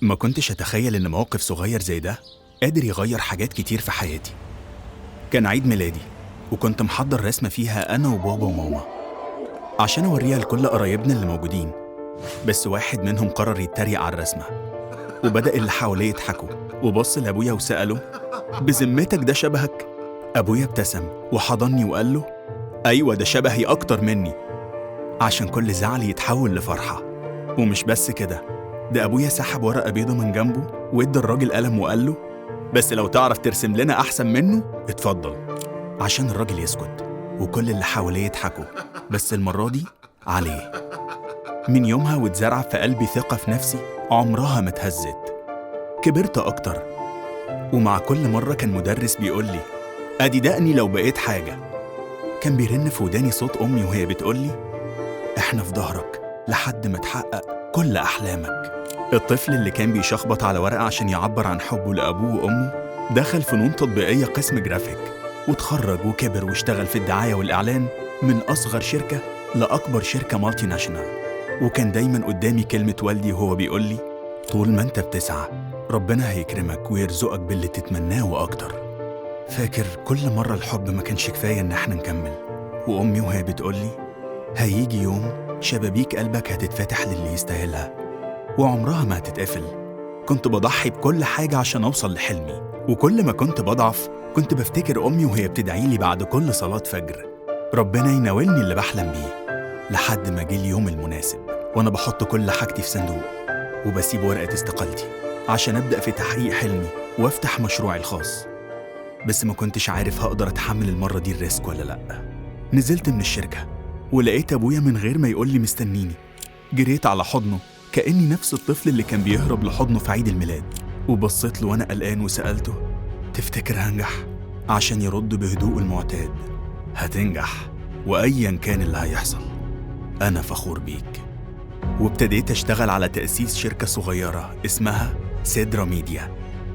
ما كنتش أتخيل إن موقف صغير زي ده قادر يغير حاجات كتير في حياتي. كان عيد ميلادي وكنت محضر رسمة فيها أنا وبابا وماما عشان أوريها لكل قرايبنا اللي موجودين، بس واحد منهم قرر يتريق على الرسمة وبدأ اللي حواليه يضحكوا، وبص لأبويا وسأله: بذمتك ده شبهك؟ أبويا ابتسم وحضني وقال له: أيوة ده شبهي أكتر مني، عشان كل زعل يتحول لفرحة. ومش بس كده، ده أبويا سحب ورقة بيضة من جنبه وادى الراجل قلم وقال له: بس لو تعرف ترسم لنا أحسن منه اتفضل، عشان الراجل يسكت وكل اللي حواليه يضحكوا، بس المرة دي عليه. من يومها واتزرع في قلبي ثقة في نفسي عمرها ما اتهزت. كبرت أكتر، ومع كل مرة كان مدرس بيقول لي: أدي دقني لو بقيت حاجة. كان بيرن في وداني صوت أمي وهي بتقول لي: إحنا في ظهرك لحد ما تحقق كل أحلامك. الطفل اللي كان بيشخبط على ورقة عشان يعبر عن حبه لأبوه وأمه دخل فنون تطبيقية قسم جرافيك، وتخرج وكبر واشتغل في الدعاية والإعلان من أصغر شركة لأكبر شركة multinational. وكان دايماً قدامي كلمة والدي وهو بيقول لي: طول ما أنت بتسعى ربنا هيكرمك ويرزقك باللي تتمناه وأكتر. فاكر كل مرة الحب ما كانش كفاية إن احنا نكمل، وأمي وهي بتقول لي: هيجي يوم شبابيك قلبك هتتفتح للي يستاهلها وعمرها ما هتتقفل. كنت بضحي بكل حاجة عشان أوصل لحلمي، وكل ما كنت بضعف كنت بفتكر أمي وهي بتدعيلي بعد كل صلاة فجر ربنا يناولني اللي بحلم بيه، لحد ما جه اليوم المناسب وأنا بحط كل حاجتي في صندوق وبسيب ورقة استقالتي عشان أبدأ في تحقيق حلمي وأفتح مشروعي الخاص. بس ما كنتش عارف هقدر أتحمل المرة دي ال risk ولا لأ. نزلت من الشركة ولقيت أبويا من غير ما يقول لي مستنيني. جريت على حضنه كأني نفس الطفل اللي كان بيهرب لحضنه في عيد الميلاد، وبصيت له وأنا قلقان وسألته: تفتكر هنجح؟ عشان يرد بهدوء المعتاد: هتنجح، وأيا كان اللي هيحصل أنا فخور بيك. وابتديت أشتغل على تأسيس شركة صغيرة اسمها سيدرا ميديا.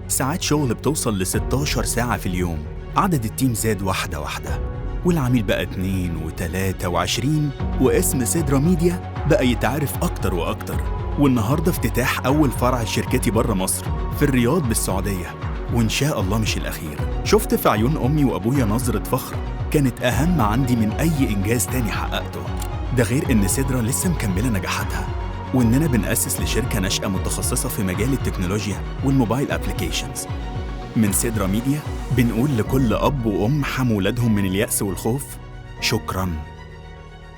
ساعات شغل بتوصل ل 16 ساعة في اليوم. عدد ال team زاد واحدة واحدة، والعميل بقى 2 و3 و20، واسم سيدرا ميديا بقى يتعرف أكتر وأكتر. والنهاردة افتتاح أول فرع لشركتي بره مصر في الرياض بالسعودية، وإن شاء الله مش الأخير. شفت في عيون أمي وأبويا نظرة فخر كانت أهم عندي من أي إنجاز تاني حققته. ده غير إن سيدرا لسه مكملة نجاحاتها، وإننا بنأسس لشركة ناشئة متخصصة في مجال التكنولوجيا وال mobile applications. من سيدرا ميديا بنقول لكل أب وأم حموا ولادهم من اليأس والخوف شكراً،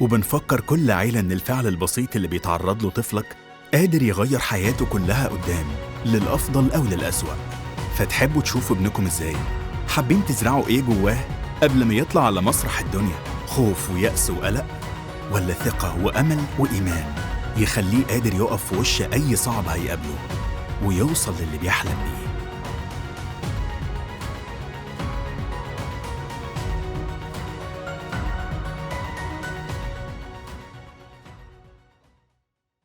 وبنفكر كل عيلة إن الفعل البسيط اللي بيتعرض له طفلك قادر يغير حياته كلها قدام للأفضل أو للأسوأ. فتحبوا تشوفوا ابنكم إزاي؟ حابين تزرعوا إيه جواه قبل ما يطلع على مسرح الدنيا؟ خوف ويأس وقلق، ولا ثقة وأمل وإيمان يخليه قادر يقف في وش أي صعب هيقابله ويوصل للي بيحلم بيه؟